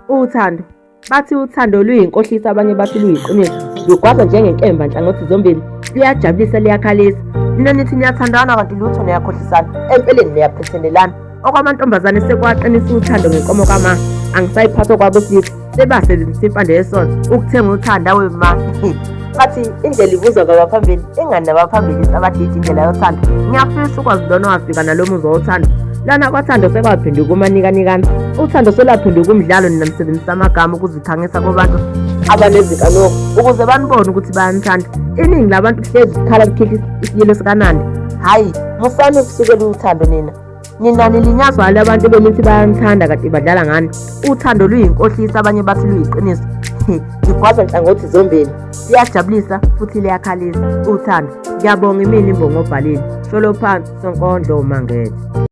Uthando. Bathi uthando luyinkohliso abanye bathi luyiqiniso. Lugwaza njengenkemba nhlangothi zombili. Luyajabulisa liyakhalisa. Nina nithi niyathandana kanti lutho niyakhohlisana. Empeleni niyaphethendelana. Okwamantombazane sekwaqinisa uthando ngenkomo kama. Angisayiphathi okwabesilisa. Sebasebenzisa impande yesono ukuthenga uthando awe ma. Bathi indlela ibuzwa kwabaphambili ingani nabaphambili isabadidi indlela yothando. Ngiyafisa ukwazi lona owafika nalo muzwa wothando. Lana kwathando sekwaphenduka umanikanikana. Uthando selwaphenduka umdlalo nina nisebenzisa amagama ukuzikhangisa kubantu abanezinkanuko ukuze banibone ukuthi bayanithanda. Iningi labantu kuhlezi kukhala kukhihla isililo sikanandi. Hhayi, musani ukusukela uthando nina. Nina nilinyazwa abantu benithi bayanithanda kanti badlala ngani. Uthando luyinkohliso abanye bathi luyiqiniso. Ligwaza nhlangothi zombili. Liyajabulisa futhi liyakhalisa uthando. Ngiyabonga imini imbongi obhalile. Sholo phansi sonkondlo uMangethe.